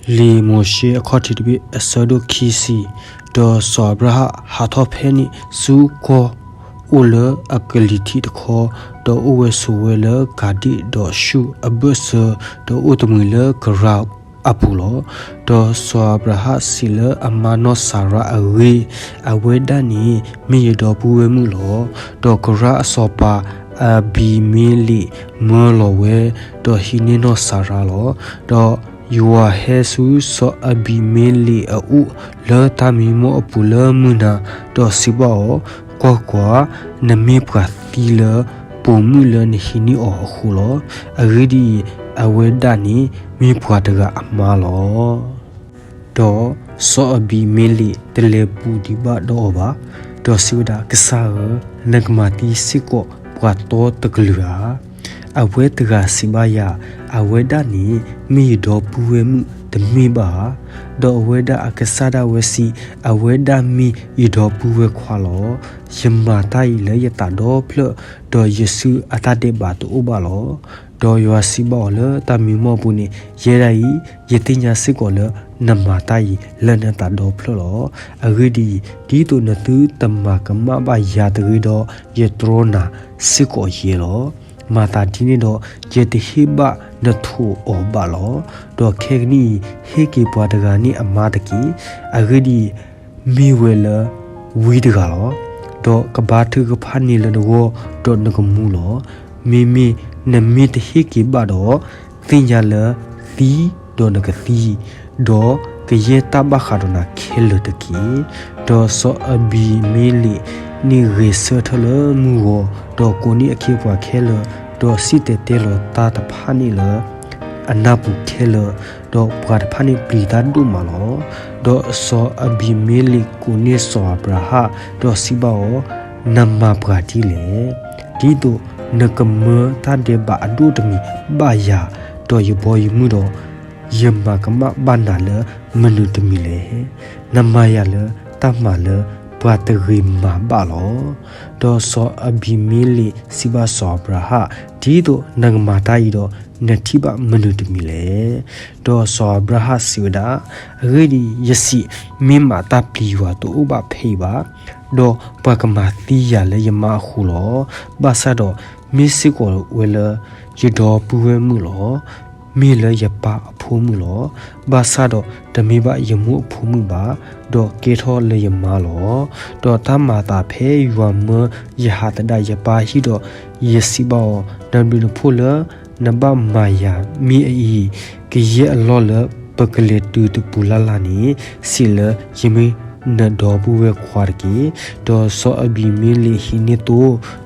လံာ်မိၤၡ့အခီၣ်ထံးတဘ့ၣ်အဆၢဒိၣ်ခံဆံ, ဒီးစီၤအၤဘြၤဟၣ်ဟးထီၣ်ဖဲန့ၣ်ဆူကီၢ်အိၣ်လၢအကလံၤထံးတခီ, ဒီးအိၣ်ဝဲဆိးဝဲလၢကၤဒ့ၣ်ဒီးၡူၣ်အဘၢၣ်စၢၤ, ဒီးအိၣ်တမှံၤလၢကရၢအပူၤလီၤ. ဒီးစီၤအၤဘြၤဟၣ်စံးလၢအမါနီၢ်စၤရါအဂ့ၢ်, အဝဲဒၣ်န့ၣ်မ့ၢ်ယဒီပုၢ်ဝဲၢ်မုၣ်လီၤ. ဒီးကရၢအစီၤပၤအဘံၤမ့လ့းမၢလီၤဝဲ, ဒီးဟံးန့ၢ်နီၢ်စၤရါလီၤ. ဒီးယွၤဟဲဆူစီၤအဘံၤမ့လ့းအအိၣ်လၢတၢ်မံမီၢ်အပူၤလၢမုၢ်နၤ, ဒီးစံးဘၣ်အီၤ, ကွၢ်ကွၢ်, နမ့ၢ်ပှၤသံလၢပိာ်မုၣ်လၢနဟံးန့ၢ်အီၤအဃိလီၤ. အဂ့ၢ်ဒ်အံၤ, အဝဲဒၣ်န့ၣ်မ့ၢ်ပှၤတဂၤအမါလီၤ. ဒီးစီၤအဘံၤမ့လ့းတလဲၤဘူးဒံးဘၣ်ဒီးအီၤဘၣ်, ဒီးစံးဝဲဒၣ်, ကစၢ်ဧၢ, နကမၤသံစ့ၢ်ကီးပှၤတီတကလုာ်ဧါ. အဝဲတဂၤစံးဘၣ်ယၤ, အဝဲဒၣ်န့ၣ်မ့ၢ်ယဒီပုၢ်ဝဲၢ်မုၣ်တမ့ၢ်ဘၣ်ဧါ. ဒီးအဝဲဒၣ်အကစၢ်ဒၣ်ဝဲစံး, အဝဲဒၣ်မ့ၢ်ယဒီပုၢ်ဝဲၢ်ခွါလီၤ. ယမၤတၢ်အံၤလၢယသးဒီဖျၢၣ်, ဒီးယစုအတၢ်ဒဲးဘးတအိၣ်ဘၣ်လီၤ. ဒီးယွၤစံးဘၣ်အီၤလၢတၢ်မံမီၢ်အပူၤန့ၣ်, ယဲဒၣ်အံၤ, ယသ့ၣ်ညါစ့ၢ်ကီးလၢနမၤတၢ်အံၤလၢနသးဒီဖျၢၣ်လီၤ. အဂ့ၢ်ဒ်အံၤ, ဒ်သိးနသုတမၤကမၣ်ဘၣ်ယၤတဂ့ၤဒီး, ယတြီနၤစ့ၢ်ကီးယဲလီၤ. မၤသးဒ်န့ၣ်ဒီး, ယတဟ့ၣ်ဘၣ်နထိးအီၤဘၣ်လီၤ. ဒီးခဲကနံၣ်အံၤ, ဟ့ၣ်က့ၤပှၤတဂၤန့ၣ်အမါတက့ၢ်. အဂ့ၢ်ဒ်အံၤ, မ့ၢ်ဝဲလၢဝံတဂၤလီၤ. ဒီးကဘါထုကဖၣ်န့ၢ်လၢနဂီၢ်ဒီးနကမူလီၤ. မ့မ့ၢ်နမ့ၢ်တဟ့ၣ်က့ၤဘၣ်ဒီး, သ့ၣ်ညါလၢသံဒီးနကသံ, ဒီးကယဲၢ်တၢ်ဘၣ်ဃးဒီးနၤခဲလၢာ်တက့ၢ်. ဒီးစီၤအဘံၤမ့လ့းန့ၣ်ဂဲၤဆၢထၢၣ်လၢမုၢ်ဂီၤ, ဒီးကိးန့ၢ်အခ့အပှၤခဲလၢာ်, ဒီးစံၣ်တဲၤတဲလီၤတၢ်တဖၣ်န့ၣ်လၢအနၢ်ပူၤခဲလၢာ်, ဒီးပှၤတဖၣ်န့ၣ်ပျံၤတၢ်ဒိၣ်မးလီၤ. ဒီးစီၤအဘံၤမ့လ့းကိးန့ၢ်စီၤအၤဘြၤဟၣ်, ဒီးစံးဘၣ်အီၤ, နမၤပှၤဒ်လဲၣ်. ဒ်သိးနကမၢတၢ်ဒဲးဘးအဒိၣ်တမံၤဘၣ်ယၤ, ဒီးယဘီယမုၢ်ဒီး, ယမၤကမၣ်ဘၣ်နၤလၢမနုၤတမံၤလဲၣ်. နမၤယၤလၢတၢ်မၤလၢပှၤတဂ့ၤမၤဘၣ်လီၤ. ဒီးစီၤအဘံၤမ့လ့းစံးဘၣ်စီၤအၤဘြၤဟၣ်, ဒ်သိးနကမၤတၢ်အံၤဒီး, နထံၣ်ဘၣ်မနုၤတမံၤလဲၣ်. ဒီးစီၤအၤဘြၤဟၣ်စံးဝဲဒၣ်, အဂ့ၢ်ဒ်အံၤ, ယစံး, မ့ၢ်မးတၢ်ပျံၤယွၤတအိၣ်ဘၣ်ဖဲအံၤဘၣ်, ဒီးပှၤကမၤသံယၤလၢယမါအဃိလီၤ. ဘၣ်ဆၣ်ဒီးမ့ၢ်စ့ၢ်ကီးဝဲလၢယဒီပုၢ်ဝဲၢ်မုၣ်လီၤ. မ့ၢ်လၢယပၢ်အဖိမုၣ်လီၤ. ဘၣ်ဆၣ်ဒီးတမ့ၢ်ဘၣ်ယမိၢ်အဖိမုၣ်ဘၣ်, ဒီးကဲထီၣ်လၢယမါလီၤ. ဒီးတၢ်မၤအသးဖဲယွၤမၢယဟးသဒၣ်ယပၢ်ဟံၣ်ဒီး, ယစံးဘၣ်အီၤ, နဘျုးနဖှိၣ်လၢနဘၣ်မၤယၤမ့ၢ်အအံၤ, ကယဲၢ်အလီၢ်လၢပကလဲၤတုၤတပူၤလၢ်လၢ်န့ၣ်, စံးလၢယမ့ၢ်နဒီပုၢ်ဝဲၢ်ခွါတက့ၢ်. ဒီးစီၤအဘံၤမ့လ့းဟံးန့ၢ်သိ,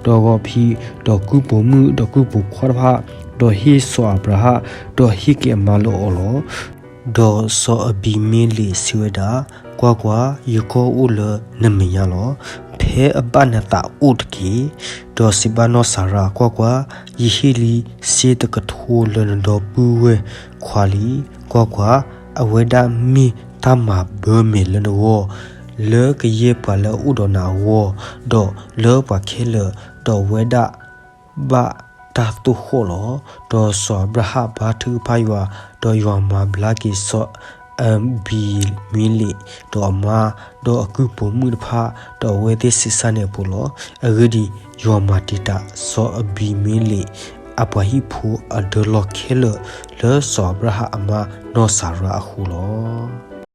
ဒီးဂီၤဖံး, ဒီးကုၢ်ပိာ်မုၣ်ဒီးကုၢ်ပိာ်ခွါတဖၣ်, ဒီးဟ့ၣ်စီၤအၤဘြၤဟၣ်, ဒီးဟ့ၣ်က့ၤအမါလၢအီၤလီၤ. ဒီးစီၤအဘံၤမ့လ့းစံးဝဲဒၣ်, ကွၢ်ကွၢ်, ယကီၢ်အိၣ်လၢနမဲာ်ညါလီၤ. ဖဲအဘၣ်နသးအိၣ်တက့ၢ်. ဒီးစံးဘၣ်နီၢ်စၤရါ, ကွၢ်ကွၢ်, ယဟ့ၣ်လံစ့တကထိလၢနဒီပုၢ်ဝဲၢ်ခွါလံ. ကွၢ်ကွၢ်, အဝဲဒၣ်မ့ၢ်တၢ်မၤဘၢမဲာ်လၢနဂီၢ်, လၢကယဲၢ်ပှၤလၢအအိၣ်ဒီးနၤအဂီၢ်, ဒီးလၢပှၤခဲလၢာ်, ဒီးအဝဲဒၣ်ဘၣ်တၢ်သိၣ်ဃီၣ်လီၤ. ဒီးစီၤအၤဘြၤဟၣ်ဘါထုကဖၣ်ယွၤ, ဒီးယွၤမၤဘျါက့ၤစီၤအဘံၤမ့လ့း, ဒီးအမါ, ဒီးအကုၢ်ပိာ်မုၣ်တဖၣ်, ဒီးအဝဲသ့ၣ်ဆံးစၢ်န့ၣ်အပူၤလီၤ. အဂ့ၢ်ဒ်အံၤ, ယွၤမၤတံာ်တာ်စီၤအဘံၤမ့လ့း အပှၤဟံၣ်ဖိအဒၢလီၢ်ခဲလၢာ် လၢစီၤအၤဘြၤဟၣ်အမါနီၢ်စၤရါအဃိလီၤ.